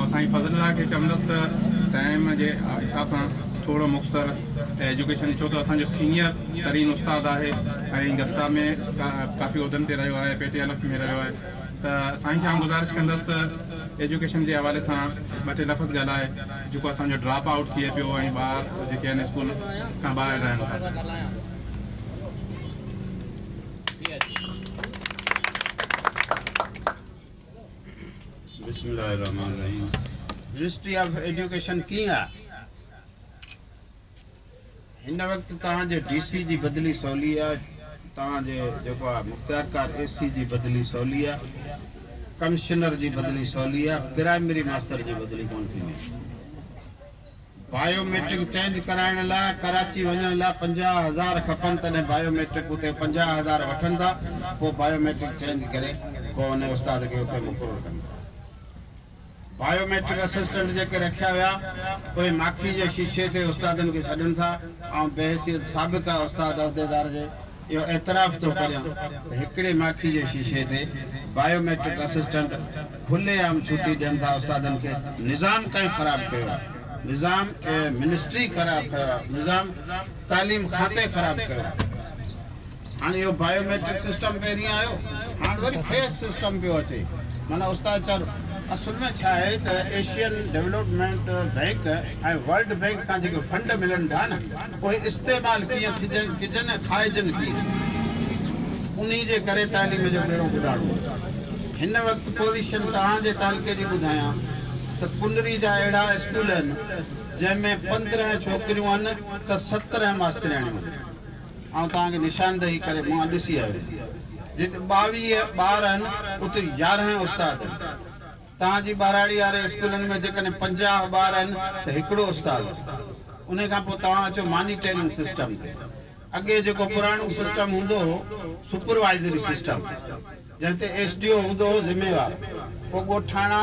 آئون سائين فضل الله کي چوندس ته ٽائيم جي حساب سان ٿورو مختصر ايجوڪيشن ڇو ته اسان جو سينيئر ترين استاد آهي ۽ گسٽا ۾ ڪافي عهدن تي رهيو آهي، پي ٽي الف ۾ رهيو آهي ته سائين کي آئون گذارش ڪندس ته ايجوڪيشن جي حوالي سان ٻه ٽي لفظ ڳالهائي جيڪو اسان جو ڊراپ آئوٽ ٿئي پيو ۽ ٻار جيڪي آهن اسڪول کان ٻاهر رهن ٿا. بسم الله الرحمٰن الرحيم منسٽري آف ايجوڪيشن ڪيئن آ؟ هن وقت توهان جي ڊي سي جي بدلي سولي آ، توهان جي جيڪو آ مختيارڪار اي سي جي بدلي سولي آ، ڪمشنر جي بدلي سولي آ، پرائمري ماستر جي بدلي ڪونه ٿيندي. بايو ميٽرڪ چينج ڪرائڻ لاء ڪراچي وڃڻ لاء 50,000 کپن تڏهن بايو ميٽرڪ اتي 50,000 وٺن ٿا پوء بايو ميٽرڪ چينج ڪري پوء ان استاد کي اتي مقرر ڪن ٿا. بايو ميٽرڪ اسسٽنٽ جيڪي رکيا ويا اهي ماکي جي شيشي تي استادن کي ڇڏن ٿا. آئون بحيثيت سابقه استاد عهديدار جي اهو اعتراف ٿو ڪريان ته هڪڙي ماکي جي شيشي تي بايو ميٽرڪ اسسٽنٽ کلي عام ڇٽي ڏين ٿا استادن کي. نظام ڪنهن خراب ڪيو آهي؟ نظام منسٽري خراب ڪيو آهي، نظام تعليم کاتي خراب ڪيو آهي. هاڻي اهو بايو ميٽرڪ سسٽم پهرين آيو، هاڻ وري فيس سسٽم پيو اچي. معنيٰ استاد چار اصل ۾ ڇا آهي ته Asian development bank ۽ world bank کان جيڪي فنڊ ملن ٿا نه اهي استعمال ڪيئن ٿجن ڪجن ۽ کائجن ڪيئن انهي جي ڪري تعليم جو ٻيڙو ٻڏاڻو آهي. هن وقت پوزيشن توهان جي تعلقي جي ٻڌايان ته ڪنري جا اهڙا اسڪول آهن جنهن ۾ 15 ڇوڪريون آهن ته 17 ماسترياڻيون آهن. آئون توهان کي نشاندهي ڪري مان ڏسي آيو هيس. جتي 22 ٻار آهن اتي 11 استاد آهن. توهان جي ٻهراڙي واري اسڪولن ۾ جيڪڏهن 50 ٻار آهن ته هڪڙو استاد آهي. انهي کان پوء توهان اچو مانيٽرنگ سسٽم تي. اڳي جيڪو پراڻو سسٽم هوندو هو سپروائزري سسٽم جنهن تي ايس ڊي او هوندو هو ذميوار. پوء ڳوٺاڻا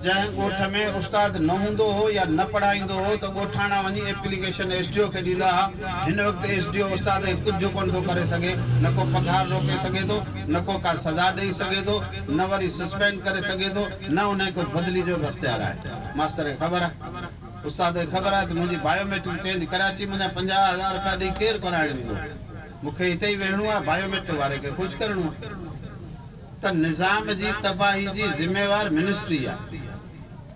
جنهن ڳوٺ ۾ استاد نه هوندو هو يا نه پڙهائيندو هو ته ڳوٺاڻا وڃي ايپليڪيشن ايس ڊي او کي ڏيندا ها. هن وقت ايس ڊي او استاد کي ڪجهه ڪونه ٿو ڪري سگهي، نه ڪو پگهار روڪي سگهي ٿو، نه ڪو ڪا سزا ڏئي سگهي ٿو، نه وري سسپينڊ ڪري سگهي ٿو، نه انهي ڪو بدلي جو به اختيار آهي. ماستر کي خبر آهي، استاد کي خبر آهي ته منهنجي بايوميٽرڪ چينج ڪراچي منجهان 50,000 رپيا ڏئي ڪير ڪرائڻ ايندو؟ مون کي هتي ئي ويهڻو آهي، بايوميٽرڪ واري کي خوش ڪرڻو آهي. ته نظام جي تباهي جي ذميوار منسٽري آهي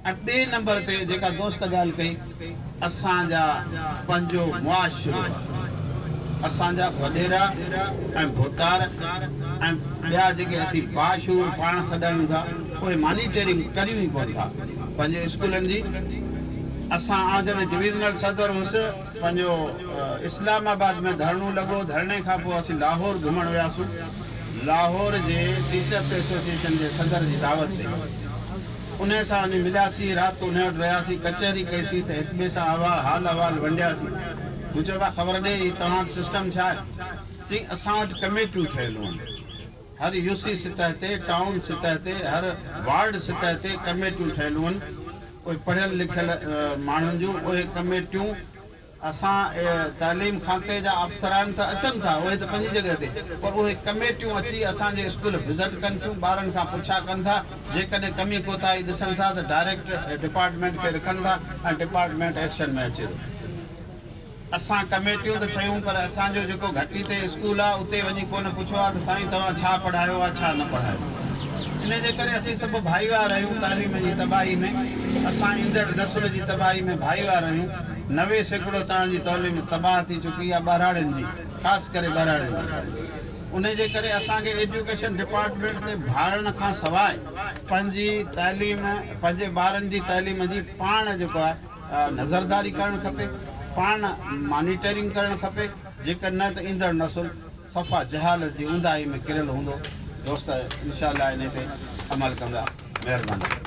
۽ ٻئي نمبر تي جيڪا دوست ڳالهه ڪئي اسان جا پنهنجو معاشرو آهي اسان جا وڏيرا ۽ ڀوتار ۽ ٻيا جيڪي اسين باشعور پاڻ سڏايون ٿا اهي مانيٽرنگ ڪريون ئي ڪونه ٿا پنهنجي اسڪولن جي. اسان آئون جڏهن ڊويزنل صدر هيس پنهنجو اسلام آباد ۾ ڌرڻو لڳو، ڌرڻي کان پوء اسين لاهور گهمڻ وياسون، لاهور جي ٽيچرس ايسوسيئيشن جي صدر جي دعوت تي انهي سان وڃي ملياسين، رات انهي وٽ رهياسين، ڪچهري ڪئيسين، هڪ ٻئي سان احوال حال احوال ونڊياسين. مون چيو ڀاء خبر ڏي هي توهان وٽ سسٽم ڇا آهي؟ چيائين اسان وٽ ڪميٽيون ٺهيل آهن، هر يو سي سطح تي، ٽائون سطح تي، هر وارڊ سطح تي ڪميٽيون ٺهيل آهن، اهي پڙهيل لکيل ماڻهن جون اهي ڪميٽيون اسان تعليم کاتي جا افسران ته اچن ٿا اهي ته پنهنجي جڳهه تي پر اهي ڪميٽيون اچي اسان جي اسڪول وزٽ ڪن ٿيون ٻارن کان پڇا ڪن ٿا جيڪڏهن ڪمي ڪوتاهي ڏسن ٿا ته ڊائريڪٽ ڊپارٽمينٽ کي لکن ٿا ۽ ڊپارٽمينٽ ايڪشن ۾ اچي ٿو. اسان ڪميٽيون ته ٺهيون پر اسان جو جيڪو گهٽي تي اسڪول آ اتي وڃي ڪونه پڇيو آ ته سائين توهان ڇا پڙهايو آ ڇا نه پڙهايو. انهي جي ڪري اسين سڀ ڀائيوار آهيون تعليم جي تباهي ۾ اسان ايندڙ نسل جي تباهي ۾ ڀائيوار آهيون 90% توهان جي تعليم تباهه ٿي چڪي آ ٻهراڙين جي خاص ڪري ٻهراڙين جي انهي جي ڪري اسان کي ايجوڪيشن ڊپارٽمينٽ تي ڀاڙڻ کان سواء پنهنجي تعليم پنهنجي ٻارن جي تعليم جي پاڻ جيڪو آهي نظرداري ڪرڻ کپي، پاڻ مانيٽرنگ ڪرڻ کپي، جيڪر نه ته ايندڙ نسل صفا جهالت جي اونداهي ۾ ڪريل هوندو، دوست انشاء الله انهي تي عمل ڪندا، مهرباني.